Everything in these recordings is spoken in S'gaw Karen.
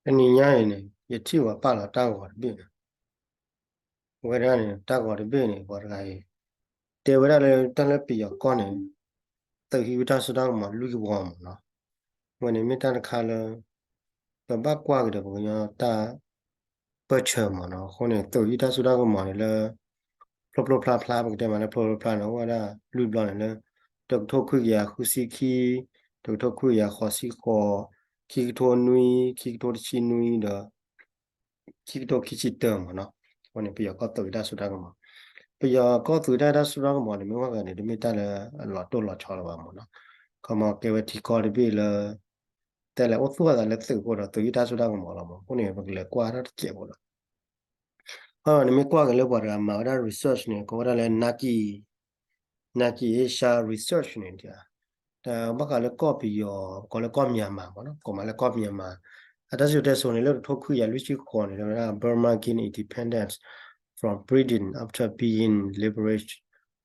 တနံၤညါအံၤန့ၣ် ယထံၣ်ဝဲပာ်လီၤတၢ်ဂီၤတဘ့ၣ်န့ၣ်, ဝဲဒၣ်န့ၣ် တၢ်ဂီၤတဘ့ၣ်န့ၣ် ပှၤတဂၤအံၤ တဲဝဲဒၣ်လၢတၢ်လၢပယီၤကီၢ်န့ၣ် သုးဟံးဝံတၢ်စိတၢ်ကမီၤလွံၢ်ကဝီၤမ့ၢ်နီၤ. ဝဲန့ၣ်မ့ၢ်တၢ်တခါလၢ ပဘၣ်ကွၢ်ကဒီးပကညီတၢ် ပၢၢ်ဆၢမ့ၢ်နီၤ. အဃိန့ၣ် သုးဟံးတၢ်စိတၢ်ကမီၤန့ၣ်လၢ ဖျိဖျိဖျါဖျါ ပကတဲမးလၢဖျိဖျါဖျါန့ၣ် အိၣ်ဝဲဒၣ်လွံၢ်ဘျီန့ၣ်လၢ တကထိခွံကယၤဃုဆံခံ, တကထိခွံကယၤဃိးဆံဃိး, ခံကထိနွံ, ခံကထိတဆံနွံဒီး ခံကထိခံဆံတၢမ့ၢ်နီၤ. အဃိန့ၣ် ပယီၤကီၢ်သုးဟံးတၢ်စိတၢ်ကမီၤ, ပယီၤကီၢ်သုးဟံးတၢ်စိတၢ်ကမီၤန့ၣ် မ့ၢ်ဝဲဂၤန့ၣ် တမ့ၢ်တၢ်လၢအလီၤတိၢ်လီၤဆီလၢၤဘၣ်မ့ၢ်နီၤ. ခီမီကဲဝဲထံကီၢ်တဘ့ၣ်လၢ တဲလဲၤအိၣ်သူၣ်အသးလၢသုးအဃိဒီး သုးဟံးတၢ်စိတၢ်ကမီၤလီၤမ့ၢ်. အဃိန့ၣ် ပကလဲၤကွၢ်တၢ်တစဲးဖိလီၤ. အန့ၣ်မ့ၢ်ကွၢ်က့ၤလၢပှၤတဂၤမၤဝဲဒၣ် research န့ၣ် ကိးဝဲဒၣ်လၢ Naki, Naki Asia Research န့ၣ် တဘၣ်ဃးလၢကီၢ်ပယီၤ ကိးလၢကီၢ် Myanmar မ့ၢ်နီၤ, ကိးမးလၢကီၢ် Myanmar အတၢ်စံၣ်စိၤတဲစိၤန့ၣ် လၢတကထိခွံကယၤလွံၢ်ဆံဃိးန့ၣ် တဲဝဲဒၣ် Burma gained independence from Britain after being liberated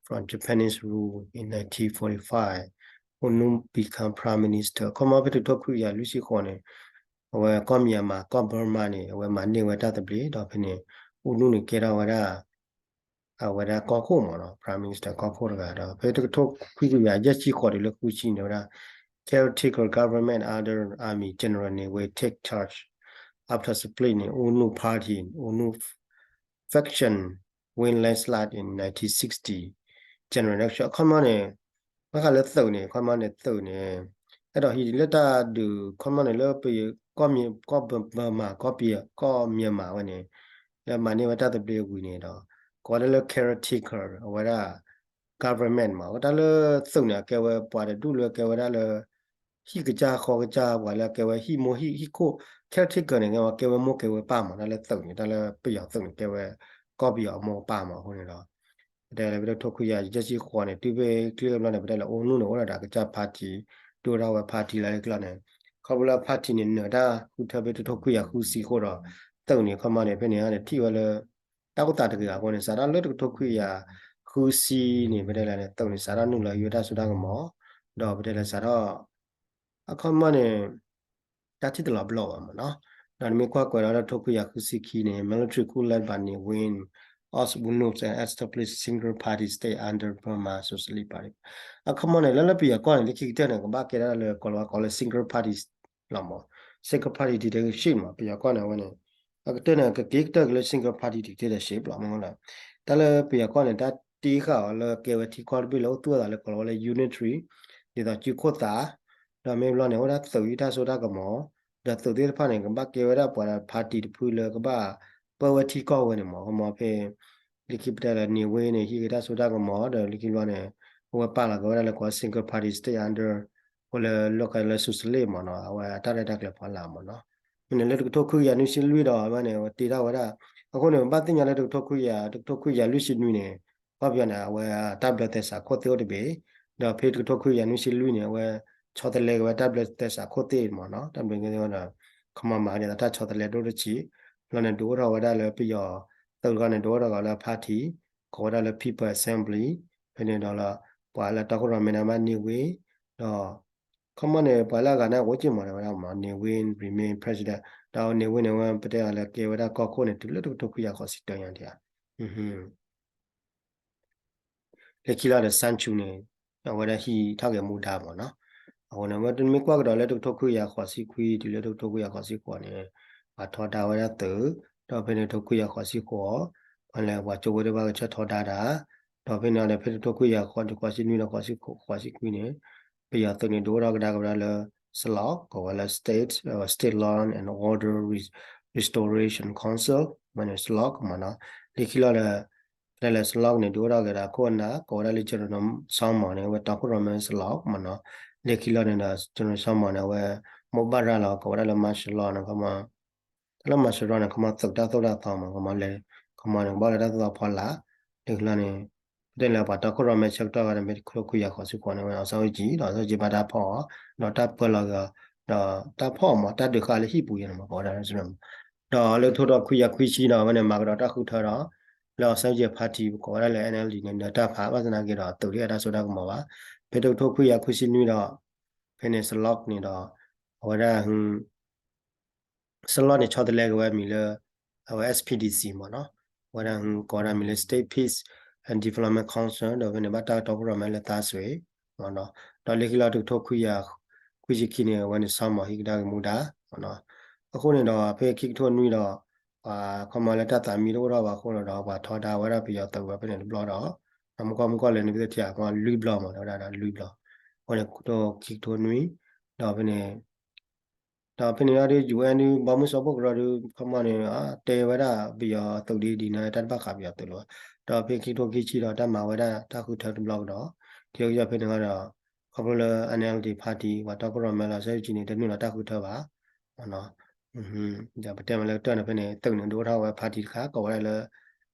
from Japanese rule in nineteen forty-five, U Nu become prime minister. ခီမီဖဲတကထိခွံကယၤလွံၢ်ဆံဃိးန့ၣ် အဝဲကီၢ် Myanmar ကီၢ် Burma န့ၣ် အဝဲမၤန့ၢ်ဝဲတၢ်သဘျ့ ဒီးဖဲန့ၣ် U Nu န့ၣ်ကဲထီၣ်ဝဲဒၣ် အဝဲဒၣ်ကီၢ်ခိၣ်မ့ၢ်နီၤ, Prime Minister ကီၢ်ခိၣ်တဂၤဒီး ဖဲတကထိခွံကယၤယဲၢ်ဆံဃိးတုၤလၢဃုဆံန့ၣ် ဝဲဒၣ် caretaker government under Army General Ne Win take charge after split န့ၣ် U Nu party, U Nu faction win landslide in nineteen sixty general election. အခီမီန့ၣ် ဘၣ်ဃးလၢသုးန့ၣ် အခီမီန့ၣ်သုးန့ၣ် အဲၣ်ဒိးဟံးလၢတၢ်ဒုး အခီမီန့ၣ်လၢပယီၤ ကီၢ် Burma ကီၢ်ပယီၤ ကီၢ် Myanmar ဝဲန့ၣ် လၢမၤန့ၢ်ဝဲတၢ်သဘျ့ဝံၤန့ၣ်ဒီး ကိးဝဲဒၣ်လၢ caretaker အဝဲဒၣ် government မ့ၢ် အဝဲတၢ်လၢသုးန့ၣ် အကဲဝဲပှၤတဒူၣ်လၢကဲဝဲဒၣ်လၢ ဟံၣ်ကစၢ်ဃီကစၢ် ပှၤလၢအကဲဝဲဟံၣ်မိၢ်ဟံၣ်ဟံၣ်ခိၣ် caretaker န့ၣ် ကဲဝဲမိၢ်ကဲဝဲပၢ်မ့ၢ် တၢ်လၢသုးန့ၣ် တၢ်လၢပယီၤသုးန့ၣ် ကဲဝဲကီၢ်ပယီၤအမိၢ်အပၢ်မ့ၢ်အဃိန့ၣ်ဒီး ပတဲလၢဖဲတကထိခွံကယၤယဲၢ်ဆံဃိးန့ၣ် တုၤဖဲကျ့ဘျီန့ၣ် ပတဲလၢ U Nu န့ၣ် အိၣ်ဒီးတၢ်ကစၢ် party ဒိၣ်ထီၣ်ဝဲ party လၢကျီၢ်န့ၣ် ခီဖျိလၢ party န့ၣ် နၢၤတၢ်ဃုထၢဖဲတကထိခွံကယၤဃုဆံဃိဒီး သုးန့ၣ် ခီမီန့ၣ် ဖဲန့ၣ်န့ၣ် ထံၣ်ဝဲလၢ တၢ်အိၣ်သးတဂ့ၤအဃိန့ၣ် စးထီၣ်လၢတကထိခွံကယၤဃုဆံန့ၣ် ပတဲလၢန့ၣ် သုးန့ၣ် စးထီၣ်နုာ်လီၤဟံးဝဲတၢ်စိတၢ်ကမီၤ ဒီးပတဲလၢစးထီၣ် အခီမီန့ၣ် တၢ်ထံၣ်တလီၤပလိာ်ဘၣ်မ့ၢ်နီၤ. ဒီးနမ့ၢ်ကွၢ်ကွဲးဒီးလၢတကထိခွံကယၤဃုဆံခံန့ၣ် military coup led by Ne Win oust U Nu and establish single party state under Burma Socialist Party. အခီမီန့ၣ် လၢလၢပယီၤကီၢ်န့ၣ် လၢခံကတၢၢ်န့ၣ် ကဘၣ်ကဲဒၣ်လၢကိးလီၤဝဲကိးလၢ single party လီၤမး single party dictatorship မး ပယီၤကီၢ်န့ၣ် အဝဲန့ၣ် အကတၢၢ်န့ၣ် ကက့ၤကတၢၢ်က့ၤလၢ single party dictatorship လီၤမးလီၤ. တၢ်လၢပယီၤကီၢ်န့ၣ် တၢ်တ့ဃာ်အီၤလၢကဲဝဲထံကီၢ်တဘ့ၣ်လၢအိၣ်သူၣ်အသးလၢကိးလီၤဝဲလၢ unitary ဒ်သိးစုခိၣ်သး ဒီးမ့ၢ်ဘျီန့ၣ် အိၣ်ဒၣ်သုးဟံးတၢ်စိတၢ်ကမီၤ ဒီးသုးသ့ၣ်တဖၣ်န့ၣ် ကဘၣ်ကဲဝဲဒၣ်ပှၤ party တဖုလၢကဘၣ်ပၢဝဲထံကီၢ်ဝဲန့ၣ်မး ကမီဖဲ လၢခံပတဲလၢ Ne Win န့ၣ် ဟံးက့ၤတၢ်စိတၢ်ကမီၤ ဒီးလၢခံဘျီန့ၣ် အဝဲပာ်လီၤက့ၤဝဲဒၣ်လၢကိး single party state under အဃိလၢလီၢ်ခါလၢ socialist မ့ၢ်နီၤ အဝဲအတၢ်ရဲၣ်တၢ်ကျဲၤဖီလာ်မ့ၢ်နီၤ. မ့ၢ်န့ၣ်လၢတကထိခွံကယၤနွံဆံလွံၢ်ဒီး အဝဲန့ၣ် အဝဲတ့ထီၣ်ဝဲဒၣ် အဃိန့ၣ် ပဘၣ်သ့ၣ်ညါလၢတကထိခွံကယၤ တကထိခွံကယၤလွံၢ်ဆံနွံန့ၣ် ကီၢ်ပယီၤန့ၣ် အဝဲတၢ်ဘျၢသဲစးခိၣ်သ့ၣ်အိၣ်တဘ့ၣ် ဒီးဖဲတကထိခွံကယၤနွံဆံလွံၢ်န့ၣ် အဝဲဆီတလဲက့ၤဝဲတၢ်ဘျၢသဲစးခိၣ်သ့ၣ်မ့ၢ်နီၤ တၢ်ဘျၢသဲစးခိၣ်သ့ၣ်ဒီး ခီမီမၤန့ၣ် တၢ်ဆီတလဲဒိၣ်တဆံး လီၤန့ၣ် ဒုးအိၣ်ထီၣ်ဝဲဒၣ်လၢပယီၤသုးတခီန့ၣ် ဒုးအိၣ်ထီၣ်က့ၤလၢ party ကိးဝဲဒၣ်လၢ People Assembly ဖဲန့ၣ်ဒီးလၢ ပှၤလၢတီခိၣ်ရိၣ်မဲန့ၣ် မ့ၢ် Ne Win ဒီး ခီမီန့ၣ် ပှၤလၢအဂၤန့ၣ် အိၣ်က့ၤမ့ၢ်ဝဲဒၣ်မ့ၢ် Ne Win remain president ဒီး Ne Win န့ၣ် ဝဲပတဲအီၤလၢကဲဝဲဒၣ်ကီၢ်ခိၣ်န့ၣ် တုၤလၢတကထိခွံကယၤဃိးဆံတၢညါဒံးဧါ လၢခံလီၤဒီး Sun Kyaw န့ၣ် အဝဲဒၣ်ဟံးထီၣ်က့ၤမူဒါမ့ၢ်နီၤ. အဃိန့ၣ် မ့ၢ်ကွၢ်ကဒီးလၢတကထိခွံကယၤဃိးဆံခွံတုၤလၢတကထိခွံကယၤဃိးဆံဃိးန့ၣ် ပှၤထီဒါဝဲဒၣ်သုး ဒီးဖဲန့ၣ်တကထိခွံကယၤဃိးဆံဃိး ပှၤလဲၤပှၤကၠိဝဲဒၣ်ဘၣ်ကဆၢထီဒါတၢ် ဒီးဖဲန့ၣ်ဒီး ဖဲတကထိခွံကယၤဃိးဆံနွံဒီးဃိးဆံဃိး ဃိးဆံခွံန့ၣ် ပယီၤသုးန့ၣ် ဒုးအိၣ်ထီၣ်ကဒါက့ၤဝဲဒၣ်လၢ SLOC ကိးဝဲလၢ State, State Law and Order Restoration Council ဝဲန့ၣ် SLOC မ့ၢ်နီၤ. လၢခံလီၤဒီး ဖဲလဲၣ် SLOC န့ၣ် ဒုးအိၣ်ထီၣ်က့ၤဒီးခိၣ်အနၢ် ကိးဝဲဒၣ်လၢ General Saw Maung န့ၣ် အဝဲတီခိၣ်ရိၣ်မဲ SLOC မ့ၢ်နီၤ. လၢခံလီၤန့ၣ်ဒီး General Saw Maung န့ၣ် အဝဲ မိၢ်ဘၣ်ရၤလီၤ ကိးဝဲဒၣ်လၢ martial law န့ၣ် ခီမီ တၢ်လၢ martial law န့ၣ် ခီမီသုးတၢ်သိၣ်တၢ်သီမ့ၢ် ခီမီလဲၤ ခီမီန့ၣ် ကဘၣ်လၢတၢ်သိၣ်တၢ်သီဖီလာ် လၢခံလီၤန့ၣ် ပတဲလၢပှၤတီခိၣ်ရိၣ်မဲဆၢကတီၢ်ဂၤန့ၣ် မ့ၢ်တကထိခွံကယၤဃိးဆံဃိးန့ၣ် အဝဲ အောင်ဆန်းစုကြည် ဒီး အောင်ဆန်းစုကြည် ဘၣ်တၢ်ဖီၣ်အီၤ ဒီးတၢ်ပၢလီၤက့ၤအီၤ ဒီးတၢ်ဖီၣ်အီၤမ့ၢ် တၢ်ဒုးဃာ်လၢဟံၣ်ပူၤယဲန့ၣ်မ့ၢ် ကိးဝဲဒၣ် ဒီးလၢတကထိခွံကယၤခွံဆံဒီး အဝဲန့ၣ် မၤကဒီးတၢ်ဃုထၢဒီး လၢ အောင်ဆန်းစုကြည် party ပကိးဝဲဒၣ်လၢ NLD န့ၣ် နၢၤတၢ်ဖး ဘၣ်ဆၣ်သနာ်က့ဒီး သုးတဟဲတၢ်စိတၢ်ကမီၤဘၣ်. ဖဲတကထိခွံကယၤခွံဆံနွံဒီး ဖဲန့ၣ် SLOC န့ၣ်ဒီး အဝဲဒၣ် စလီၢ်န့ၣ် ဆီတလဲက့ၤဝဲအမံၤလၢ အဝဲ S P D C မ့ၢ်နီၤ, ဝဲဒၣ်ကိးဝဲဒၣ်မံၤလၢ State Peace and Development Council ဒီးဖဲန့ၣ် ဘၣ်တၢ်တီခိၣ်ရိၣ်မဲလၢသးစွ့ မ့ၢ်နီၤ, ဒီးလၢခံလီၤတကထိခွံကယၤ ခွံဆံခံန့ၣ် အဝဲန့ၣ် ဆီမီၤဟံးကဒါက့ၤမူဒါ မ့ၢ်နီၤ, အဃိန့ၣ်ဒီး ဖဲခံကထိနွံဒီး ပှၤခီမီလၢတၢ်သးမံတအိၣ်ထီၣ်ဘၣ်အဃိလီၤဒီး ပှၤထီဒါဝဲဒၣ်ပယီၤသုးဝဲဖဲန့ၣ်တဘျီဒီး ဒီးမုၢ်ကီၢ်မုၢ်ကီၢ်လဲၣ်န့ၣ် ပသ့ၣ်ညါ လွံၢ်ဘျီမ့ၢ်နီၤ, ဝဲဒၣ်ဒီးလွံၢ်ဘျီ, အဃိန့ၣ် ခံကထိနွံ, ဒီးဖဲန့ၣ် ဒီးဖဲန့ၣ်ဒီး U N ဒုး ဘီမုၢ်စၢဖှိၣ်ကရၢဒုး ခီမီန့ၣ် တဲဝဲဒၣ်ပယီၤသုးဒ်ဒ်န့ၣ် တၢ်တဘၣ်ဃးပယီၤသုးလီၤ, ဒီးဖဲခံကထိခံဆံဒီး တၢ်မၤဝဲဒၣ်တၢ်ဃုထၢတဘျီကဒီး, ခံကထိခံဆံဖဲန့ၣ်ဒီး ခီဖျိလၢ N L D party ပှၤတီခိၣ်ရိၣ်မဲလီၤ စီၤယိၣ်ကၠံန့ၣ် တနုာ်လီၤတၢ်ဃုထၢဘၣ် ဒီးပတဲမ့ၢ်လၢကတၢၢ်န့ၣ် ဖဲန့ၣ် သုးန့ၣ် ဒုးအိၣ်ထီၣ်ဝဲ party တခါ ကိးဝဲဒၣ်လၢ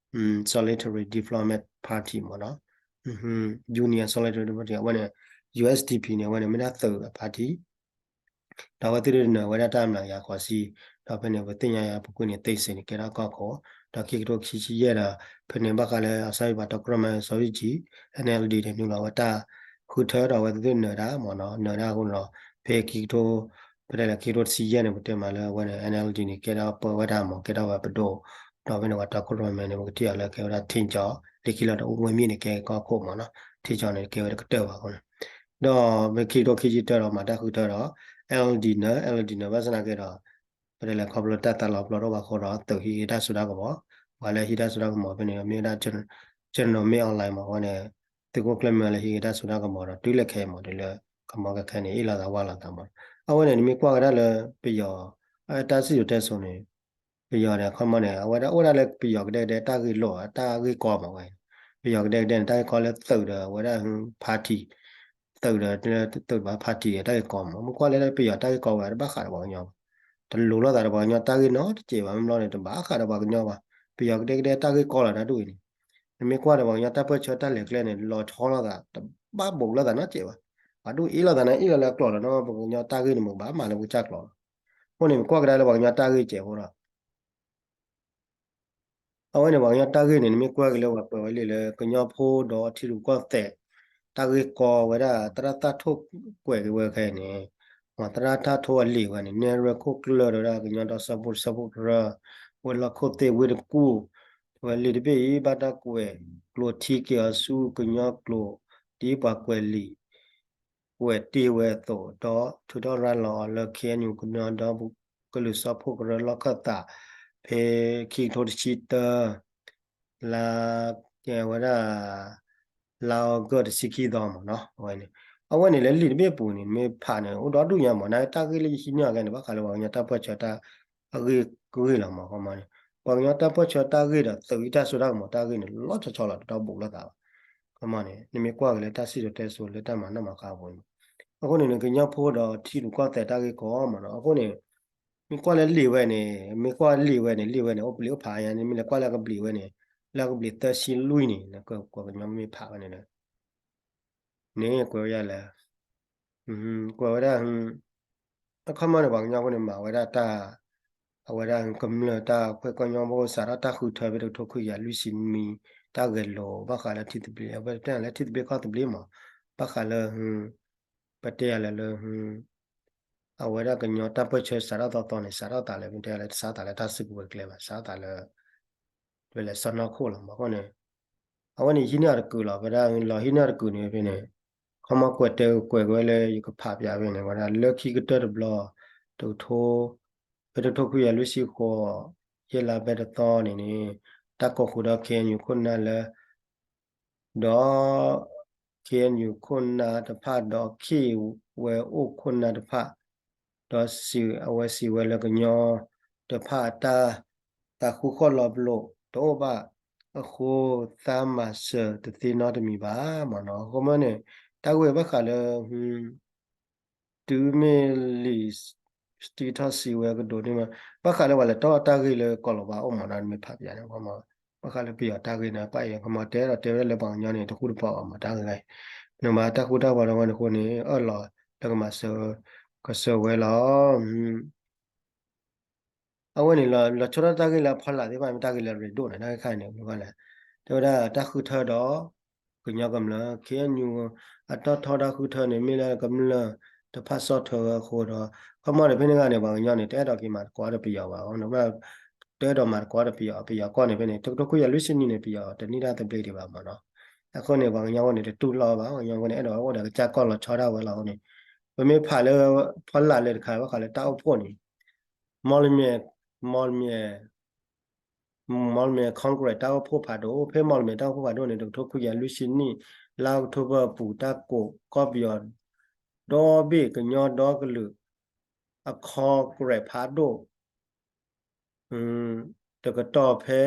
Solidarity Development Party မ့ၢ်နီၤ, Union Solidarity Party အဝဲန့ၣ် U S D P န့ၣ် အဝဲန့ၣ်မ့ၢ်ဒၣ်သုးအ party ဒီးအဝဲသ့ၣ်ဒုးနၢၤဝဲဒၣ်တၢ်မျးကယၤဃိးဆံ, ဒီးဖဲန့ၣ် ပသ့ၣ်ညါယၤပူၤကွံာ်န့ၣ် သ့စ့ၣ်န့ၣ် ကဲထီၣ်ကီၢ်ခိၣ်, ဒီးခံကထိခံဆံယဲၢ်ဒီး ဖဲန့ၣ်ဘၣ်ဃးလၢအစီၤယိၣ်ပှၤတီခိၣ်ရိၣ်မဲစီၤယိၣ်ကၠံ N L D န့ၣ် နုာ်လီၤဝဲတၢ်ဃုထၢ ဒီးအဝဲသ့ၣ်နၢၤတၢ်မ့ၢ်နီၤ, နၢၤတၢ်အဃိန့ၣ်ဒီး ဖဲခံကထိ ပတဲလၢခံကထိတဆံယဲၢ်န့ၣ် ပတဲမးလၢအဝဲန့ၣ် N L D န့ၣ် ကဲထီၣ်ပၢဝဲဒၣ်မ့ၢ် ကဲထီၣ်ဝဲပဒိၣ်, ဒီးဖဲန့ၣ်ပှၤတီခိၣ်ရိၣ်မဲန့ၣ် ပကထံၣ်အီၤလၢကဲဝဲဒၣ်ထ့ကၠီ, လၢခံလီၤဒီး အိၣ်ဝဲမ့ၢ်န့ၣ် ကဲကီၢ်ခိၣ်မ့ၢ်နီၤ, ထ့ကၠီန့ၣ် ကဲဝဲတကတၢၢ်ဘၣ်အဃိန့ၣ်, ဒီးဖဲခံကထိခံဆံတၢဒီး မၤတၢ်ဃုထၢဒီး N L D နၢၤ, N L D နၢၤ ဘၣ်ဆၣ်သနာ်က့ဒီး ပတဲလၢခီဖျိတၢ်သးလီၤပျီတအိၣ်ဘၣ်အဃိဒီး သုးဟံးက့ၤတၢ်စိတၢ်ကမီၤ, ပှၤလၢဟံးတၢ်စိတၢ်ကမီၤဖဲန့ၣ် မ့ၢ်ဝဲဒၣ် General Min Aung Hlaing မ့ၢ်ဝဲန့ၣ်, သုးခိၣ်ကျၢၢ်မ့ၢ်လၢဟံးက့ၤတၢ်စိတၢ်ကမီၤဒီး တုၤလၢခဲအံၤမ့ၢ် တုၤလၢကမီၤကခဲန့ၣ် အ့ၣ်လိာ်သးဝါလိာ်သးမ့ၢ်, အဝဲန့ၣ် နမ့ၢ်ကွၢ်ကဒါလၢပယီၤ တၢ်စံၣ်စိၤတဲစိၤန့ၣ် ပယီၤန့ၣ် ခီမီန့ၣ် အဝဲဒၣ်အိၣ်ဒၣ်လၢပယီၤကဒဲကဒဲတၢ်ဂ့ၢ်လိာ် တၢ်ဂ့ၢ်ကီမ့ၢ်ဝဲ, ပယီၤကဒဲကဒဲန့ၣ် တၢ်ဂ့ၢ်ကီလၢသုးဒီး အဝဲဒၣ် party သုးဒီး သုးဘၣ် party တၢ်ဂ့ၢ်ကီမ့ၢ်, မ့ၢ်ကွၢ်လၢပယီၤတၢ်ဂ့ၢ်ကီဝဲတဘၣ်ဃးဒီးပှၤကညီဘၣ်, တလိၤလိာ်သးဒီးပှၤကညီတၢ်ဂ့ၢ်နီတစဲးဘၣ်, မ့ၢ်ဘျီန့ၣ် တဘၣ်ဃးဒီးပှၤကညီဘၣ်, ပယီၤကဒဲကဒဲတၢ်ဂ့ၢ်ကီလီၤတၢ်ဒ်အံၤန့ၣ်, နမ့ၢ်ကွၢ်ဒီးပှၤကညီတၢ်ပၢၢ်ဆၢတၢ်လဲၤကျဲန့ၣ် လီၤဆီလိာ်သး တဘၣ်ဘူးလိာ်သးနီတစဲးဘၣ်, ပှၤဒ်အ့ၣ်လိာ်သးန့ၣ် အ့ၣ်လိာ်လၢအကျိာ်လီၤနီၤ, ပှၤကညီတၢ်ဂ့ၢ်န့ၣ် မ့ၢ်ဘၣ်မၤလၢပကစၢ်ကျိာ်လီၤ, အဃိန့ၣ် မ့ၢ်ကွၢ်ကဒါလၢပှၤကညီတၢ်ဂ့ၢ်စဲးဖိဒီး အဝဲန့ၣ် ပှၤကညီတၢ်ဂ့ၢ်န့ၣ် နမ့ၢ်ကွၢ်က့ၤလၢပှၤကွဲးဝဲလံာ်လၢ ကညီဖိဒီးထံရူၢ်ကီၢ်သဲး တၢ်ဂ့ၢ်ကီဝဲဒၣ် သရၣ်သၣ်ထိၣ်ကွဲးက့ၤဝဲခဲအံၤန့ၣ်, သရၣ်သၣ်ထိၣ်အလံာ်ဝဲန့ၣ် နဲၣ်ရွဲၣ်ခိၣ်ကျၢၢ်ဒီးဝဲဒၣ် ကညီဒီစၢဖှိၣ် စၢဖှိၣ်ကရၢ ဝဲၤလီၢ်ခိၣ်သ့ၣ်ဝ့ၢ်တကူၣ်, ဝဲလံာ်တဘ့ၣ်အံၤ ဘၣ်တၢ်ကွဲးကျိးထံက့ၤအီၤဆူကညီကျိာ် ဒ်ပှၤကွဲးလံာ် ကွဲးတ့ၢ်ဝဲအသိး ဒီးထုးထီၣ်ရၤလီၤအီၤလၢ ခ့ၣ်အဲၣ်ယူၣ် ကညီဒီကလုာ်စၢဖှိၣ်ကရၢလီၢ်ခၢၣ်သး ဖဲခံကထိတဆံတၢ လါ ကဲဝဲဒၣ် လါအီကူးတဆံခံသီမ့ၢ်နီၤ, အဝဲန့ၣ် အဝဲန့ၣ်လၢလံာ်တဘ့ၣ်ပူၤန့ၣ် မ့ၢ်ဖးန့ၣ် အိၣ်ဒီဒူၣ်ညါမ့ၢ် နာ်က့တၢ်ဂ့ၢ်လၢယဟံးန့ၢ်အီၤခဲန့ၣ် ဘၣ်ဃးလၢပှၤကညီတၢ်ပၢၢ်ဆၢတၢ် အဂ့ၢ်ကဂ့ၢ်လီၤမ့ၢ် ခီမီန့ၣ် ပှၤကညီတၢ်ပၢၢ်ဆၢတၢ်ဂ့ၢ်ဒီး သုးဟံးတၢ်စိတၢ်ကမီၤတၢ်ဂ့ၢ်န့ၣ် လီၤဆီဆီလီၤ တတီဘူးလိာ်သးဘၣ်. ခီမီန့ၣ် နမ့ၢ်ကွၢ်က့ၤလၢတၢ်စံၣ်စိၤတဲစိၤလၢတၢ်မၤနီၣ်မၤဃါအပူၤန့ၣ် အဃိန့ၣ် ကညီဖိဒီးထံရူၢ်ကီၢ်သဲးတၢ်ဂ့ၢ်ကီမ့ၢ်နီၤ. အဃိန့ၣ် မ့ၢ်ကွၢ်လၢလံာ်ဝဲန့ၣ် မ့ၢ်ကွၢ်လံာ်ဝဲန့ၣ် လံာ်ဝဲန့ၣ် အိၣ်ပျံၤအိၣ်ဖးအါညါန့ၣ် မ့ၢ်လဲၤကွၢ်လၢအကဘျံးဝဲန့ၣ် လၢအကဘျံးသၢဆံလွံၢ်န့ၣ် ကွဲးကညီမ့ၢ်ဖးဝဲန့ၣ်ဒီး န့ၣ်ကွဲးဝဲဒၣ်လၢ ကွဲးဝဲဒၣ် အခီမီန့ၣ် ပှၤကညီဖိန့ၣ် မၤဝဲဒၣ်တၢ် အဝဲဒၣ်ကမျၢၢ်တၢ်ခွဲးကီၢ်ညီဖိ စးထီၣ်တၢ်ဃုထၢဖဲတကထိခွံကယၤလွံၢ်ဆံနွံ တၢ်ဂဲၤလိာ် ဘၣ်ဃးလၢထံသဘျ့ အဝဲတဲလၢထံသဘျ့ကီၢ်သဘျ့မး ဘၣ်ဃးလၢ ပတဲယၤလၢလၢ အဝဲဒၣ်ကညီတၢ်ပၢၢ်ဆၢစးထီၣ်သီသီန့ၣ် စးထီၣ်သးလၢ မ့ၢ်တဲလၢတစးထီၣ်သးလၢတၢ်စုကဝဲၤကျဲဘၣ် စးထီၣ်သးလၢ ဝဲလဲၤစီၢ်နီၤခိၣ်လီၤမးအဃိန့ၣ် အဝဲန့ၣ်ဟံးန့ၢ်အီၤတကုာ်လီၤ ဝဲဒၣ်လီၤဟံးန့ၢ်အီၤတကုာ်န့ၣ်ဖဲန့ၣ် ခီမီကွဲးတဲကွဲးက့ၤဝဲလၢယကဖးပၠးဖဲန့ၣ် ဝဲဒၣ်လၢခံကတၢၢ်တဘျီ တကထိ ဖဲတကထိခွံကယၤလွံၢ်ဆံဃိး ယဲၢ်လါဘဲတသီန့ၣ်န့ၣ် တၢ်ကိးဃုာ်ဒီး ခ့ၣ်အဲၣ်ယူၣ် ခိၣ်နၢ်လၢ ဒီး ခ့ၣ်အဲၣ်ယူၣ် ခိၣ်နၢ်တဖၣ် ဒီးခ့ၣ်ဝဲအိၣ်ခိၣ်နၢ်တဖၣ် ဒီးစံး အဝဲစံးဝဲလၢကညီတဖၣ်အတၢ်သးဃုဃီၣ်လီၤပလိာ်တအိၣ်ဘၣ်အဃိ သးမၤစၢၤတသ့နီတမံၤဘၣ်မ့ၢ်နီၤ. အဃိမ့ၢ်န့ၣ် တၢ်ဂ့ၢ်ဘၣ်ဃးလၢ တုၤမ့ၢ်လံာ် စတံထီၣ်စံးဝဲကဒိးန့ၢ်မး ဘၣ်ဃးလၢပှၤလဲၤတီၢ်တၢ်ဂ့ၢ်လၢကီၢ်လီၤဘၣ်အိၣ်မးနီၤ မ့ၢ်ဖးပၠးန့ၣ် ဘၣ်ဃးလၢပယီၤတၢ်ဂ့ၢ်န့ၣ် ပၣ်အံၤ ခီမီတဲဒီးတဲဝဲဒၣ်လၢပှၤကညီန့ၣ် တဃူတပီၤအီၤမးတၢ်ဂ့ၢ်ဂၤအံၤ နဘၣ်တၢ်ဃူတၢ်ဖိးဒီးဝဲန့ၣ်အဃိန့ၣ် အၢၣ်လီၤလၢကမၤစၢၤ ကစၢၤဝဲလီၤ. အဝဲန့ၣ် လီၤဆီဒၣ်တၢ်ဂ့ၢ်လၢအဖီလာ်သ့ၣ်တဖၣ် မ့ၢ်တၢ်ဂ့ၢ်လၢအရ့ဒိၣ်န့ၣ် တၢ်ဂ့ၢ်ခါန့ၣ် မ့ၢ်ကွၢ်လဲၣ် တဲဝဲဒၣ်တၢ်ဃုထၢဒီး ကညီကမျၢၢ် ခ့ၣ်အဲၣ်ယူၣ် အတီၢ်ထီတၢ်ဃုထၢန့ၣ် မ့ၢ်လၢကမျၢၢ် တဖၣ်ဆီၣ်ထွဲဝဲအဃိဒီး ခီမီန့ၣ် ဖဲန့ၣ်ဂၤန့ၣ် ပှၤကညီန့ၣ် တအဲၣ်ဒိးက့ၤမၤသကိးဒီးပယီၤဘၣ် တအဲၣ်ဒိးမၤသကိးဒီးပယီၤ ပယီၤကီၢ်န့ၣ် ဖဲန့ၣ် တကထိခွံကယၤလွံၢ်ဆံနွံန့ၣ် ပယီၤတနံၣ်တၢ်သဘျ့ဒံးဘၣ်မ့ၢ်နီၤ. အဃိန့ၣ် ပှၤကညီအဃိန့ၣ် တတူၢ်လိာ်ဘၣ် ပှၤကညီအဃိန့ၣ် အဲၣ်ဒိးအိၣ်ဒီးကစၢ်ကီၢ်လီၤဆီဒၣ်ဝဲလီၤအဃိန့ၣ် ပမ့ၢ်ဖးလၢ ဖီလာ်လၢတခါ ဘၣ်ဃးလၢတၢ်အိၣ်ဖှိၣ်န့ၣ် မီၣ်လမၠဲၣ် မီၣ်လမၠဲၣ် မီၣ်လမၠဲၣ် Congress တၢ်အိၣ်ဖှိၣ်ဖးဒိၣ် ဖဲမီၣ်လမၠဲၣ်တၢ်အိၣ်ဖှိၣ်ဖးဒိၣ်န့ၣ် တကထိခွံကယၤလွံၢ်ဆံနွံ လါအီးကထိဘၢၣ်အပူၤ တၢ်ကိးကီၢ်ပယီၤ ဒီဘ့ၣ်ကညီဒီကလုာ် အ Congress ဖးဒိၣ် တကတီၢ်ဖဲ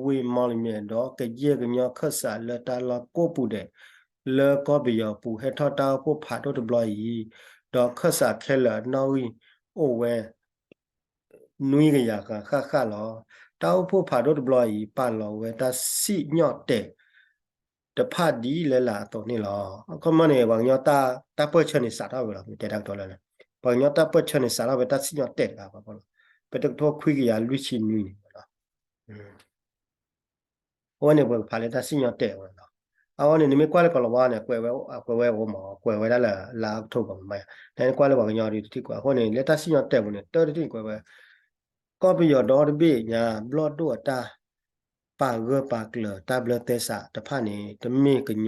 ဝ့ၢ်မီၣ်လမၠဲၣ်ဒီး ကယဲၢ်ကညီခၢၣ်စးလၢတၢ်လီၢ်ကိးပူၤဒဲး လၢကီၢ်ပယီၤပူၤ ဟဲထီၣ်တၢ်အိၣ်ဖှိၣ်ဖးဒိၣ်တဘျီအံၤ ဒီးခၢၣ်စးခဲလၢာ်အနီၣ်ဂံၢ်အိၣ်ဝဲ နွံကယၤဃၣ်ဃၣ်ဃၣ်လီၤ. တၢ်အိၣ်ဖှိၣ်ဖးဒိၣ်တဘျီအံၤ ပာ်လီၤဝဲတၢ်စံၣ်ညီၣ်တဲာ် တဖၣ်ဒ်လဲၣ်လၢအသိးန့ၣ်လီၤ. အခီမီန့ၣ် ပှၤကညီတၢ် တၢ်ပၢၢ်ဆၢန့ၣ်စးထီၣ်ဝဲလီၤ တဲတၢ်ကတိၤလၢ ပှၤကညီတၢ်ပၢၢ်ဆၢန့ၣ် စးထီၣ်ဝဲတၢ်စံၣ်ညီၣ်တဲာ်တဂၤဘၣ်လီၤ. ပတကထိခွံကယၤလွံၢ်ဆံနွံန့ၣ်လီၤ အဝဲန့ၣ် ပကဖးလၢတၢ်စံၣ်ညီၣ်တဲာ်ဝဲလီၤ. အဝဲန့ၣ် နမ့ၢ်ကွၢ်လၢကီၢ်လီၤဝါန့ၣ် ကွဲးဝဲအိၣ်မး ကွဲးဝဲဒၣ်လၢ လါအီးကထိဘၢၣ်မး နကွၢ်လၢပှၤကညီဒ်တထံၣ်ကွဲး အဃိန့ၣ် လၢတၢ်စံၣ်ညီၣ်တဲာ်ပူၤန့ၣ် တၢ်တထံၣ်ကွဲးဝဲ ကီၢ်ပယီၤဒီတဘ့ၣ်ညါ ဘျီၣ်ဒိၣ်အတၢ် ပာ်ဂၢၢ်ပာ်ကျၢၤတၢ်ဘျၢသဲစးတဖၣ်န့ၣ် တမ့ၢ်ကညီ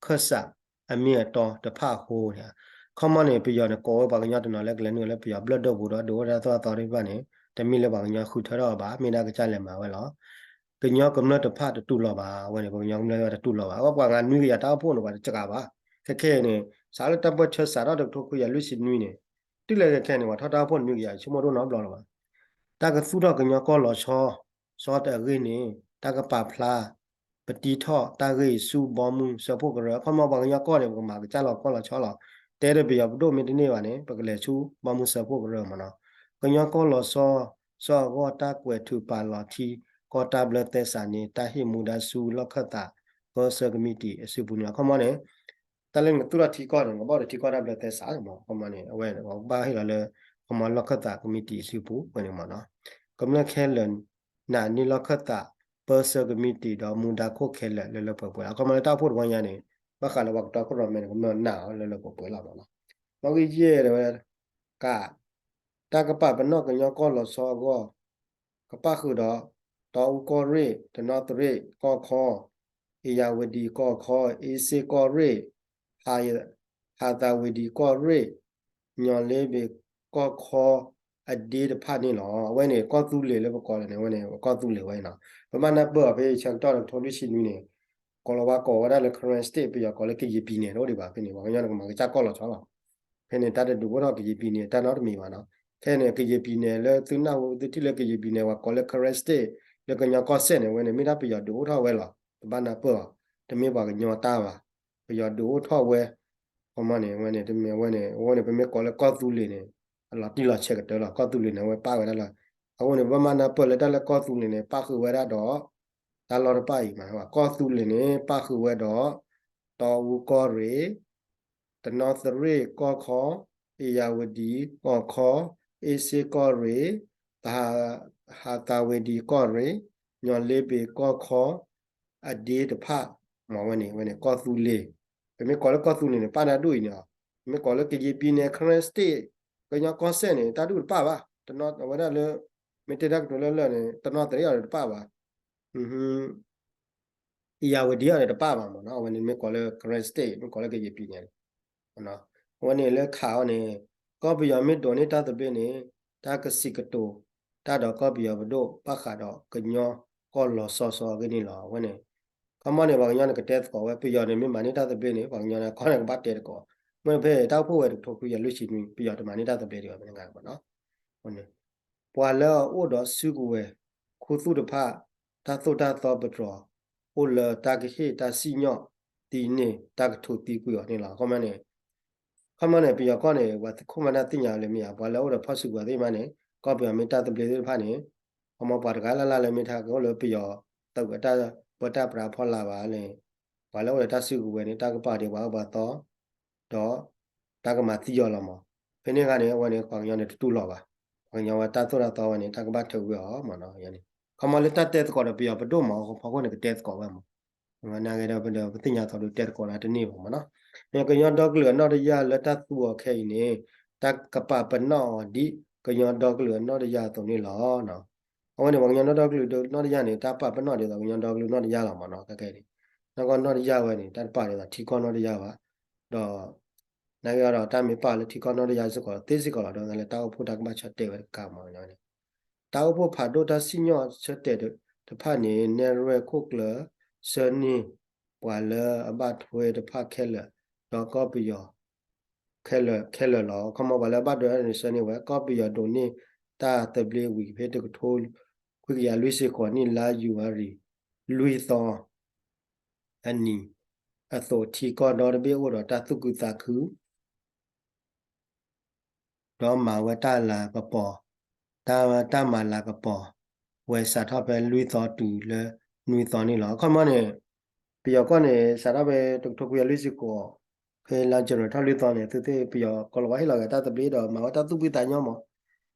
ခၢၣ်စးအမ့ၢ်အတီတဖၣ်အဃိန့ၣ် ခီမီန့ၣ် ပယီၤန့ၣ် ကိးဝဲပှၤကညီတနီၤလၢကလဲၤနုာ်လၢပယီၤဘျၢၣ်ဒိၣ်ပူၤဒီး ဒုးအိၣ်တၢ်သိၣ်တၢ်သီသ့ၣ်တဖၣ်န့ၣ် တမ့ၢ်လၢပှၤကညီဃုထၢထီၣ်အီၤဘၣ် မ့ၢ်ဒၣ်ကစၢ်လဲၤမၤဝဲလီၤ. ကညီကမျၢၢ်တဖၣ်တတူၢ်လိာ်ဘၣ် အဝဲန့ၣ် ပှၤကညီကမျၢၢ်တတူၢ်လိာ်ဘၣ် အဝဲပှၤဂၤနွံကယၤတၢ်အိၣ်ဖှိၣ်န့ၣ် ပှၤတစှၤဘၣ် ခဲခဲအံၤန့ၣ် စးလၢတၢ်ပၢၢ်ဆၢစးထီၣ်တကထိခွံကယၤလွံၢ်ဆံနွံန့ၣ် တုၤလၢခဲခဲန့ၣ် ပှၤထီၣ်တၢ်အိၣ်ဖှိၣ်နွံကယၤ ဆိကမိၣ်ဒိၣ်နီတဘျီလၢၤဘၣ် တၢ်ကသူၣ်ထီၣ်ကညီကီၢ်လီၤဆီ ဆီတအဂ့ၢ်န့ၣ် တၢ်ကပာ်ဖျါ ပတံထီၣ်တၢ်ဂ့ၢ်ဆူဘီမုၢ်စၢဖှိၣ်ကရၢ အခီမီပှၤကညီကီၢ်န့ၣ် ပကမၤကစၢ်လီၤကီၢ်လီၤဆီလီၤ. တဲဒီးပယီၤပဒိၣ်မ့ၢ်တန့ၢ်ဘၣ်န့ၣ် ပကလဲၤဆူဘီမုၢ်စၢဖှိၣ်ကရၢမ့ၢ်နီၤ. ကညီကီၢ်လီၤဆီ ဆီအဂီၢ်တၢ်ကွဲးထုးပာ်လီၤထံကီၢ်တၢ်ဘျၢသဲစးန့ၣ် တၢ်ဟ့ၣ်မူဒါဆူလီၢ်ခၢၣ်သး ပၢဆှၢကမံးတံာ်အစုပူၤန့ၣ် အခီမီန့ၣ် တၢ်လၢနကသူၣ်ထီၣ်ထံကီၢ်န့ၣ် နကဘၣ်အိၣ်ဒီးထံကီၢ်တၢ်ဘျၢသဲစးမ့ၢ် အခီမီန့ၣ် အဝဲကဘၣ်ဟ့ၣ်လီၤလၢ အခီမီလီၢ်ခၢၣ်သးကမံးတံာ်အစုပူၤဝဲန့ၣ်မ့ၢ်နီၤ. ကမျၢၢ်ခဲလၢာ် နာ်န့ၢ်လီၢ်ခၢၣ်သး ပၢဆှၢကမံးတံာ်ဒီးမူဒါခိၣ်ခဲလၢာ်လၢလၢပှဲၤပှဲၤလီၤ. အခီမီလၢတၢ်အိၣ်ဖှိၣ်တဝီညါန့ၣ် ဘၣ်ဃးလၢပှၤကတီခိၣ်ရိၣ်မဲန့ၣ် ကမျၢၢ်နာ်အီၤလၢလၢပှဲၤပှဲၤလီၤမ့ၢ်နီၤ. နီၣ်ဂံၢ်ယဲၢ်တဲဝဲ က တၢ်ကပာ်ပနီၣ်ကညီကီၢ်လီၤဆီအဂီၢ် ကပၣ်ဃုာ်ဒီး တီအူကီၢ်ရ့ၣ်, တနီသရ့ၣ်ကီၢ်ခီ, အ့ၣ်ယၣ်ဝတံၣ်ကီၢ်ခီ, အ့စ့ကီၢ်ရ့ၣ်, ဟးသးဝ့ၤဒံကီၢ်ရ့ၣ်, ညီၣ်လ့ဘ့ၣ်ကီၢ်ခီ အဒ့တဖၣ်န့ၣ်လီၤ. အဝဲန့ၣ် ကီၢ်သူလ့ၤလၢပကိးလၢန့ၣ် အဝဲန့ၣ် ကီၢ်သူလ့ၤဝဲန့ၣ်လီၤ. ပဘၣ်နၢ်ပၢၢ်အီၤဖဲဆၢကတီၢ်တကထိလွံၢ်ဆံနွံန့ၣ် ကီၢ်လီၤဝါကိးဝဲဒၣ်လၢ Karen State ပယီၤကိးလၢ ကရင်ပြည်နယ် တအိၣ်ဒံးဘၣ်ဖဲန့ၣ် ပှၤကညီန့ၣ် ကမၤကစၢ်ကီၢ်လီၤဆီလီၤ. ဖဲန့ၣ် တၢ်တဒုးအိၣ်ထီၣ် ကရင်ပြည်နယ် တၢ်နီတမံၤဘၣ်နီၤ. ခဲအံၤန့ၣ် ကရင်ပြည်နယ် လၢသုနၢ်ဟူသုထံၣ်လၢ ကရင်ပြည်နယ် ပှၤကိးလၢ Karen State လၢကညီကီၢ်စဲၣ်န့ၣ် အဝဲန့ၣ် မ့ၢ်ဒၣ်ပယီၤဒုးအိၣ်ထီၣ်ဝဲလီၤ. ပဘၣ်နၢ်ပၢၢ်အီၤ တမ့ၢ်ပှၤကညီတၢ်ဘၣ်. ပယီၤဒုးအိၣ်ထီၣ်ဝဲ ခီမီန့ၣ် အဝဲန့ၣ် တမ့ၢ်အဝဲန့ၣ် အဝဲန့ၣ် ပမ့ၢ်ကိးလၢကီၢ်သူလ့ၤန့ၣ် အလီၤတံၢ်လီၤဆဲးကတၢၢ်လီၤ. ကီၢ်သူလ့ၤန့ၣ် အဝဲပာ်ဝဲဒၣ်လၢ အဃိန့ၣ် ပဘၣ်မၤနၢ်ပၢၢ်လၢတၢ်လၢကီၢ်သူလ့ၤန့ၣ် ပၣ်ဃုာ်ဝဲဒၣ်ဒီး တၢ်လီၢ်တဖၣ်အံၤမး ကီၢ်သူလ့ၤန့ၣ် ပၣ်ဃုာ်ဝဲဒီး တီအူကီၢ်ရ့ၣ်, တနီသရ့ၣ်ကီၢ်ခီ, အ့ၣ်ယၣ်ဝတံၣ်ကီၢ်ခီ, အ့စ့ကီၢ်ရ့ၣ်, ဟးသးဝ့ၤဒံကီၢ်ရ့ၣ်, ညီၣ်လ့ဘ့ၣ်ကီၢ်ခီ အဒ့တဖၣ် မ့ၢ်ဝဲန့ၣ် ဝဲန့ၣ် ကီၢ်သူလ့ၤ. ပမ့ၢ်ကိးလၢကီၢ်သူလ့ၤန့ၣ် ပာ်တၢ်ဒူၣ်အံၤန့ၣ်လီၤ. ပမ့ၢ်ကိးလၢ ကရင်ပြည်နယ် Karen State ကညီကီၢ်စဲၣ်န့ၣ် တၢ်ဒူၣ်တပာ်ဘၣ်. တနီ အဝဲဒၣ်လၢ မ့ၢ်တဲတၢ်ကတိၤလၢလၢာ်န့ၣ် တနီသရ့ၣ်အီၤန့ၣ်တပာ်ဘၣ်. အ့ၣ်ယၣ်ဝတံၣ်အီၤန့ၣ်တပာ်ဘၣ်မ့ၢ်နီၤ. အဝဲန့ၣ်မ့ၢ်ကိးလၢ Karen State မ့ၢ်ကိးလၢ ကရင်ပြည်နယ် န့ၣ် အဝဲန့ၣ်လၢခးအီၤန့ၣ် ကီၢ်ပယီၤမ့ၢ်ဒိးန့ၢ်တၢ်သဘျ့န့ၣ် တၢ်ကစံးကတိၤတၢ်ဒီးကီၢ်ပယီၤပဒိၣ် ဘၣ်ဃးဒီးကညီကီၢ်လီၤဆီဆီအဂ့ၢ်န့ၣ်လီၤ. အဝဲန့ၣ် ခီမီန့ၣ် ပှၤကညီန့ၣ်ကတဲသကိးဝဲ ပယီၤန့ၣ်မ့ၢ်မၤန့ၢ်တၢ်သဘျ့န့ၣ် ပှၤကညီန့ၣ် ကီၢ်န့ၣ်ကဘၣ်တဲသကိး မ့ၢ်ဖဲတၢ်အိၣ်ဖှိၣ်ဝဲတကထိခွံကယၤလွံၢ်ဆံနွံ ပယီၤတမၤန့ၢ်တၢ်သဘျ့ဒံးဘၣ် မ့ၢ်တဂၤမ့ၢ်နီၤ. ပှၤလၢအအိၣ်ဒီးစုကဝဲၤ ခူသူၣ်တဖၣ် တၢ်သိၣ်တၢ်သီပတြၢၤ အိၣ်လၢတၢ်ကဟ့ၣ်တၢ်စံၣ်ညီၣ်သံန့ၢ် တၢ်ကထိးသံကွံာ်အီၤန့ၣ်လီၤ. ခီမီန့ၣ် ခီမီန့ၣ် ပယီၤကီၢ်န့ၣ် ပှၤခိၣ်မၤနၢ်သ့ၣ်ညါလၢမ့ၢ်ဧါ ပှၤလၢအအိၣ်ဒီးဖီၣ်စုကဝဲၤသ့ၣ်မးန့ၣ် ကီၢ်ပယီၤမ့ၢ်တၢ်သဘျ့သ့ၣ်တဖၣ်န့ၣ် ခီမီပှၤတဂၤလၢ်လၢ်လၢမ့ၢ်ထါကအိၣ်လၢပယီၤသုးအတၢ်ပၢတၢ်ပြးဖီလာ်ဘၣ်န့ၣ် ပှၤလၢအအိၣ်ဒီးတၢ်စုကဝဲၤန့ၣ် တၢ်ကပာ်ဒံးပှၤအၢပှၤသီ ဒီးတၢ်ကမၤသံအီၤလီၤမး. ဖဲန့ၣ်အခါန့ၣ် အဝဲန့ၣ် ပှၤကညီန့ၣ်တတူၢ်လိာ်ဘၣ်. ပှၤကညီဝဲတၢ်သိၣ်တၢ်သီဝဲန့ၣ် တၢ်ကဘၣ်ထုးကွံာ်အီၤမးနီၤ. ခီမီလၢတၢ်တဲသကိးဒီးပယီၤပဒိၣ်မး ဖီခိၣ်န့ၣ်ကတဲသကိးဝဲမး နာ်က့ဒီးပသ့ၣ်ညါသိးဒီးတဲသကိးတၢ်တန့ၢ်ဘၣ်မ့ၢ်နီၤ. ကညီဒီကလုာ်အနီၣ်တယၢ်လၢတၢ်သူအီၤခဲအံၤန့ၣ် တၢ်ကပာ်ပနီၣ်အီၤဒ် ကညီဒီကလုာ်အနီၣ်တယၢ်အသိးန့ၣ်လီၤ. အဝဲန့ၣ် ပှၤကညီဒီကလုာ်နီၣ်တယၢ်န့ၣ် တၢ်ပာ်ပနီၣ်ဒ်သိးကညီဒီကလုာ်နီၣ်တယၢ်လီၤမ့ၢ်နီၤ. ခဲကဲန့ၣ် နီၢ်ကီၢ်နီၣ်တယၢ်ဝဲန့ၣ် တၢ်တပာ်ဒ်သိးထံကီၢ်နီၣ်တယၢ်ဘၣ်. ဒီး နာ်က့ဒီး တၢ်မ့ၢ်ပာ်လၢထံကီၢ်နီၣ်တယၢ်စ့ၢ်ကီးသ့စ့ၢ်ကီးလီၤ. ဒီးလၢတၢ်အိၣ်ဖှိၣ်တၢ်ကဘၣ်ဆၢတဲာ်ဝဲတကးမ့ၢ်နီၤ. တၢ်အိၣ်ဖှိၣ်ဖးဒိၣ်တၢ်စံၣ်ညီၣ်ဆၢတဲာ်တဖၣ်န့ၣ် နဲၣ်ရွဲၣ်ခိၣ်ကျၢၢ် ဆၢန့ၢ်ပှၤလၢအဘၣ်ထွဲတဖၣ်ခဲလၢာ် ဒီးကီၢ်ပယီၤ ခဲလၢာ် ခဲလၢာ်လီၤ. ခီမီပှၤလၢအဘၣ်ထွဲန့ၣ် ဆၢန့ၢ်ဝဲ ကီၢ်ပယီၤဒိးန့ၢ်တၢ်သဘျ့ဝံၤဖဲတကထိခွံကယၤလွံၢ်ဆံဃိးနံၣ် လါယနူၤအါရံၤ လွံၢ်သီအနံၤအသိး ထံကီၢ်ဒီတဘ့ၣ်အိၣ်ဒီးတၢ်သူၣ်ခုသးခု ဒီးမၤဝဲတၢ်လၤကပီၤ, တၢ်, တၢ်မၤလၤကပီၤဝဲစးထီၣ်ဖဲလွံၢ်သီတုၤလၢနွံသီန့ၣ်လီၤ. အခီပညီန့ၣ် ပယီၤကီၢ်န့ၣ် စးထီၣ်ဖဲတကထိခွံကယၤလွံၢ်ဆံဃိး ဖဲလါယနူၤအါရံၤထီၣ်လွံၢ်သီန့ၣ် သုသ့ၣ်ပယီၤကိးလီၤဝါဟ့ၣ်လီၤက့ၤတၢ်သဘျ့ဒီးမၤဝဲတၢ်သူၣ်ဖှံသးညီမး,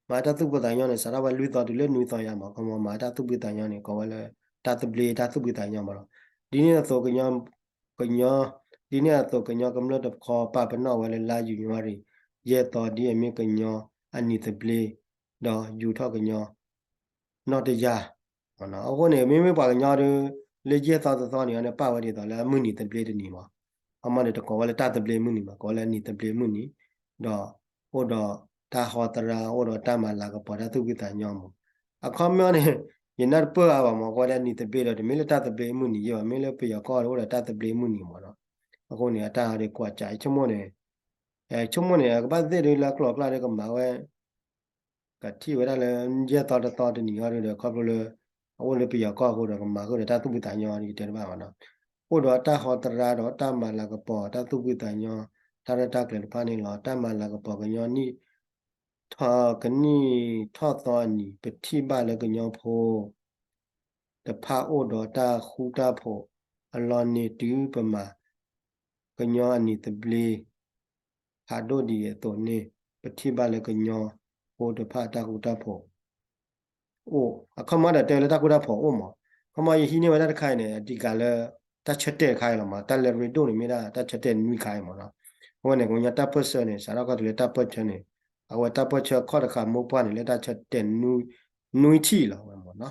မၤတၢ်သူၣ်ဖှံသးညီန့ၣ် စးထီၣ်ဖဲလွံၢ်သီတုၤလၢနွံသီယါမး, ခီမီမၤတၢ်သူၣ်ဖှံသးညီန့ၣ် ကိးဝဲလၢ တၢ်သဘျ့တၢ်သူၣ်ဖှံသးညီမးလီၤ. ဒ်န့ၣ်အသိး ကညီ ကညီ ဒ်န့ၣ်အသိး ကညီကမျၢၢ်တခီပာ်ပနီၣ်ဝဲလၢလါယနူၤအါရံၤ ယဲၢ်သီ ဒ်အမ့ၢ်ကညီအနံၣ်သဘျ့ ဒီးယူၤထီၣ်ကညီနီၣ်တယၢ် အဃိန့ၣ် မ့မ့ၢ်ပှၤကညီဒီး လၢယဲၢ်သီတသီန့ၣ် အန့ၣ်ပာ်ဝဲဒ်သိးလၢအမုၢ်နံၤသဘျ့တနံၤမး, ခီမီန့ၣ် တကိးဝဲလၢတၢ်သဘျ့မုၢ်နံၤမး, ကိးဝဲလၢအနံၣ်သဘျ့မုၢ်နံၤ, ဒီးအိၣ်ဒီးတၢ်ဟီသရၣ် အိၣ်ဒီးတၢ်မၤလၤကပီၤတၢ်သူၣ်ဖှံသးညီမး. အခီပညီန့ၣ် ယနၢ်တပၢၢ်အါဘၣ်မး ကိးဝဲလၢအနံၣ်သဘျ့ဒီး တမ့ၢ်လၢတၢ်သဘျ့မုၢ်နံၤယဲၢ်ဘၣ်, မ့ၢ်လၢပယီၤကီၢ်အိၣ်ဒီးတၢ်သဘျ့မုၢ်နံၤမးနီၤ. အဃိန့ၣ် အတၢ်အါဒီးကွၢ်ကၠး ယဆိကမိၣ်န့ၣ် ဆိကမိၣ်န့ၣ် အကဘၣ်သ့ၣ်ဒုးလၢအကျိၤအကျဲဒီးကမၤဝဲ ကထံၣ်ဝဲဒၣ်လၢ ယဲၢ်သီတသီတနံၤအံၤဒီး ခီဖျိလၢ အအိၣ်လၢပယီၤကီၢ်အဃိဒီး ကမၤဃုာ်ဒီးတၢ်သူၣ်ဖှံသးညီအံၤ ယတဲတဘၣ်ဘၣ်နီၤ. အိၣ်ဒီးတၢ်ဟီသရၣ်ဒီးတၢ်မၤလၤကပီၤ တၢ်သူၣ်ဖှံသးညီ တၢ်ရဲၣ်တၢ်ကျဲၤတဖၣ်န့ၣ်လီၤ. တၢ်မၤလၤကပီၤကညီနံၣ် ထီၣ် ကနံၣ်ထီၣ်သီအနံၤ ပထံၣ်ဘၣ်လၢကညီဖိ တဖၣ်အိၣ်ဒီးတၢ်ဃူတၢ်ဖိးအလီၢ်န့ၣ် တုၤပမၤ ကညီအနံၣ်သဘျ့ ဖးဒိၣ်ဒ်အံၤအသိးန့ၣ် ပထံၣ်ဘၣ်လၢကညီဖိတဖၣ်တၢ်ဃူတၢ်ဖိး အိၣ် အခီပညီဒီးတဲလၢတၢ်ဃူတၢ်ဖိးအိၣ်မး. ခီပညီယဟံးန့ၢ်ဝဲဒၣ်တခါအံၤန့ၣ် အဓိကလၢ တၢ်ဆၢတဲာ်တခါအံၤလီၤမး. တၢ်လၢရ့ဒိၣ်န့ၣ်မ့ၢ်ဒၣ်တၢ်ဆၢတဲာ်နွံခါအံၤမးနီၤ. အဝဲန့ၣ် ကညီတၢ်ပၢၢ်ဆၢန့ၣ် စးထီၣ်ခီၣ်တုၤလၢတၢ်ပၢၢ်ဆၢန့ၣ် အဝဲတၢ်ပၢၢ်ဆၢခီၣ်တဃာ်မိၢ်ပှၢ်န့ၣ် လၢတၢ်ဆၢတဲာ် နွံထံၣ်လီၤ အဝဲမးနီၤ.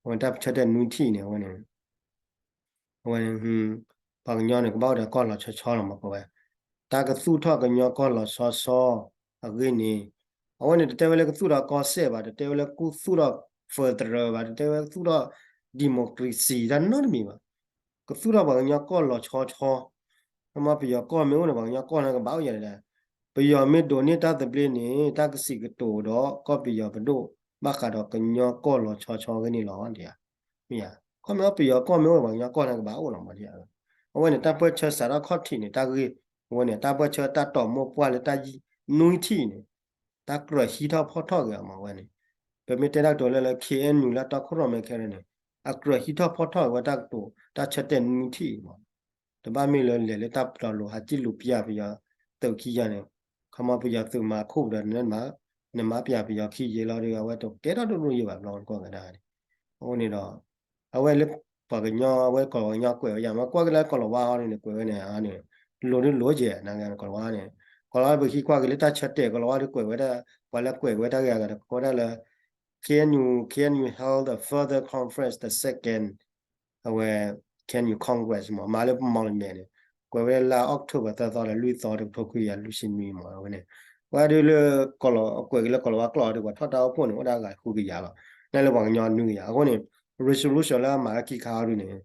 အဝဲတၢ်ဆၢတဲာ်နွံထံၣ်န့ၣ် အဝဲန့ၣ် အဝဲ ပှၤကညီန့ၣ် ကဘၣ်အိၣ်ဒီးကီၢ်လီၤဆီဆီလီၤမး ပဝဲ တၢ်ကသူၣ်ထီၣ်ကညီကီၢ်လီၤဆီဆီအဂ့ၢ်န့ၣ် အဝဲန့ၣ် တတဲဝဲလၢကသူၣ်ထီၣ်ကီၢ်စဲၣ်ဘၣ်, တတဲဝဲလၢကသူၣ်ထီၣ် federal ဘၣ်, တတဲဝဲကသူၣ်ထီၣ် democracy တၢ်နီတမံၤဘၣ်. ကသူၣ်ထီၣ်ပှၤကညီကီၢ်လီၤဆီဆီ ခီမီပယီၤကီၢ်မ့ၢ်အိၣ်န့ၣ် ပှၤကညီကီၢ်န့ၣ်ကဘၣ်အိၣ်ယဲၢ်ဒၣ်. ပယီၤမ့ၢ်ဒိးန့ၢ်တၢ်သဘျ့န့ၣ် တၢ်ကစံးကတိၤဒီးကီၢ်ပယီၤပဒိၣ် ဘၣ်ဃးဒီးကညီကီၢ်လီၤဆီဆီအဂ့ၢ်န့ၣ်လီၤ. မ့ၢ်ဧါ, ခီမီပယီၤကီၢ်မ့ၢ်အိၣ်န့ၣ် ပှၤကညီကီၢ်န့ၣ်ကဘၣ်အိၣ်လီၤမး. အဝဲန့ၣ် တၢ်ပၢၢ်ဆၢစးထီၣ်ခီၣ်ထံးန့ၣ် တၢ်ဂ့ၢ် အဝဲန့ၣ် တၢ်ပၢၢ်ဆၢတၢ်တိာ်မိၢ်ပှၢ်လၢတၢ်နွံထံၣ်န့ၣ် တၢ်ကြၢးဟံးထီၣ်ဖီၣ်ထီၣ်က့ၤအီၤမး အဝဲန့ၣ်. ပမ့ၢ်တဲတၢ်ကတိၤလၢလၢ ခ့ၣ်အဲၣ်ယူၣ် လၢတီခိၣ်ရိၣ်မဲခဲန့ၣ် အကြၢးဟံးထီၣ်ဖီၣ်ထီၣ်က့ၤဝဲတၢ်ကတိၤ တၢ်ဆၢတဲာ်နွံထံၣ်မး. တဘၣ်မ့ၢ်လၢလဲၤလၢတၢ်ပတီၢ်လိၤ ဟးစံၣ်လူၤပျၢ်ပယီၤသုးခံယၤန့ၣ် ခီမီပယီၤသုးမၤခိၣ်ဒီး နမၤပျၢ်ပယီၤခံယဲလီၤဒီး အဝဲတကဲထီၣ်ဒိၣ်ဒိၣ်ယဲၢ်ဘၣ် ဘျီတကီၢ်ကဒါန့ၣ်. အဃိန့ၣ်ဒီး အဝဲလၢပှၤကညီ အဝဲကီၢ်ပှၤကညီကွဲးဝဲယၤ မ့ၢ်ကွၢ်က့ၤလၢကီၢ်လီၤဝါဟီဒ်န့ၣ် ကွဲးဝဲန့ၣ်န့ၣ် လိၤဒုးလိၤကဲး နကီၢ်လီၤဝါန့ၣ် ကီၢ်လီၤဝါပကဟံးကွၢ်က့ၤလၢတၢ်ဆၢတဲာ် ကီၢ်လီၤဝါဒုးကွဲးဝဲဒၣ် ပှၤလၢကွဲးဝဲတၢ်ဂ့ၢ်အဂၤဒီး ကွဲးဝဲဒၣ်လၢ K N U, K N U held a further conference the second အဝဲ K N U Congress မး မၤလၢပမီၣ်လမဲာ်န့ၣ် ကွဲးဝဲလၢ October သၢသီဒီးလွံၢ်သီ တကထိခွံကယၤလွံၢ်ဆံနွံမး အဝဲန့ၣ် ဝဲဒုးလၢကီၢ်လီၤ ကွဲးက့ၤလၢကီၢ်လီၤဝါကျိာ်ဒီး ပှၤထီၣ်တၢ်အိၣ်ဖှိၣ်န့ၣ် အိၣ်ဒၣ်ဂၤဃုကယၤလီၤ နဲလၢပှၤကညီနွံကယၤ အဃိန့ၣ် resolution လၢအမၤလၢခံခါအီၤဒုးန့ၣ်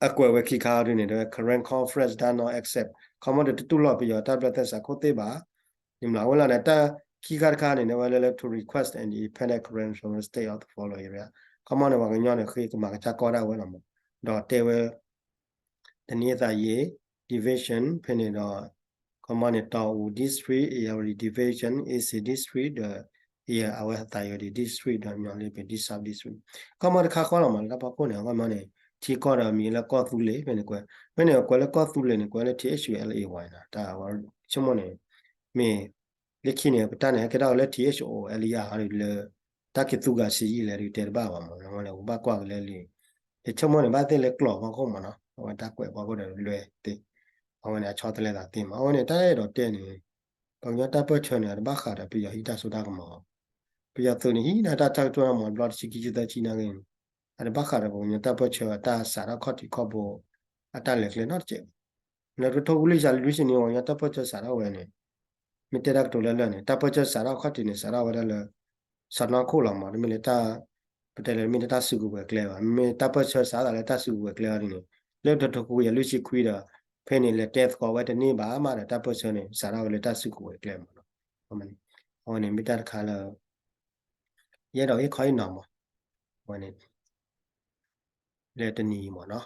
အကွဲးဝဲခံခါအီၤဒုးန့ၣ် ဒီး Karen Conference does not accept ခီမီဒီးတတူၢ်လိာ်ပယီၤ တၢ်ဘျၢသဲစးခိၣ်သ့ၣ်ဘၣ် န့ၣ်မး အဝဲလီၤန့ၣ် တၢ်ခံခါတခါန့ၣ် ဝဲလၢလၢ to request an independent Karen sovereign state of the following area ခီမီန့ၣ် ပှၤကညီန့ၣ် ဃ့ကမၤကစၢ်ကီၢ်ဒၣ်ဝဲလီၤမး ဒီးတဲဝဲ တနံၤအသးယံၤ division ဖဲန့ၣ်ဒီး ခီမီန့ၣ် တီအူ district, Irrawaddy division, Ese district ဒီး အဝဲ Thayawi district ဒီး Nyawlepe South district ခီမီတခါဃီလီၤမး လၢတၢ်ဖီခိၣ်န့ၣ် ခီမီန့ၣ် ထံကီၢ်ဒီးမံၤလၢကီၢ်သူလ့ၤ ဖဲန့ၣ်ကွဲး ဖဲန့ၣ်ကွဲးလၢကီၢ်သူလ့ၤန့ၣ် ကွဲးလၢ T H U L A Y န့ၣ် တၢ်ဝဲ ဆိကမိၣ်န့ၣ် မ့ၢ် လၢခံန့ၣ် ပတၢ်န့ၣ် ဟဲကဲထီၣ်လၢ T H O L E R လၢ တၢ်က့ၤသူဂၤဆံးယံာ်လဲၣ်ဒုးတဲတဘၣ်ဘၣ်မး ဝဲန့ၣ် ကဘၣ်ကွၢ်က့ၤလၢလံာ် ယဆိကမိၣ်န့ၣ် ဘၣ်သ့ၣ်လၢကျိာ်ဖီခိၣ်မးနီၤ, အဝဲတၢ်ကွဲးဖီခိၣ်ဒီးလွဲသ့, အဝဲန့ၣ် အဆီတလဲသးသ့မး. အဝဲန့ၣ် တၢ်အဲၣ်ဒိးတဲန့ၣ် ပှၤကညီတၢ်ပၢၢ်ဆၢန့ၣ် အတဘၣ်ဃးဒီးပယီၤဟံးတၢ်စိတၢ်ကမီၤ, ပယီၤသုးန့ၣ် ဟံးဒၣ်တၢ်ဆၢကတီၢ်မး တဘျီတဆံခံဆံသၢဆံနာ်က့န့ၣ်, အတဘၣ်ဃးဒီးပှၤကညီတၢ်ပၢၢ်ဆၢအတၢ်စးထီၣ်ခီၣ်ထံးခီၣ်ဘိ အတၢ်လဲၤကျဲနီတစဲးဘၣ်. လၢတကထိခွံလွံၢ်ကယၤလွံၢ်ဆံန့ၣ် ပှၤကညီတၢ်ပၢၢ်ဆၢစးထီၣ်ဝဲန့ၣ် မ့ၢ်တဲတၢ်ကတိၤလၢလၢာ်န့ၣ် တၢ်ပၢၢ်ဆၢစးထီၣ်ခီၣ်ထံးန့ၣ် စးထီၣ်ဝဲဒၣ်လၢ စီၢ်နီၤခိၣ်လီၤမး, တမ့ၢ်လၢတၢ် ပတဲလၢမ့ၢ်တၢ်စုကဝဲၤကျဲဘၣ်. မ့ၢ်တၢ်ပၢၢ်ဆၢစးထီၣ်လၢတၢ်စုကဝဲၤကျဲအီၤဒ်န့ၣ် လၢတကထိခွံကယၤလွံၢ်ဆံခွံဒီး ဖဲန့ၣ်လဲၤတဲသကိးဝဲတန့ၢ်ဘၣ်မးဒီး တၢ်ပၢၢ်ဆၢန့ၣ် စးထီၣ်ဝဲလၢတၢ်စုကဝဲၤကျဲမးနီၤ. အဝဲန့ၣ်မ့ၢ်တၢ်တခါလၢ ယအဲၣ်ဒိးဟ့ၣ်ခီဟ့ၣ်နီၤမး, အဝဲန့ၣ် လၢတနံၤအံၤမးနီၤ.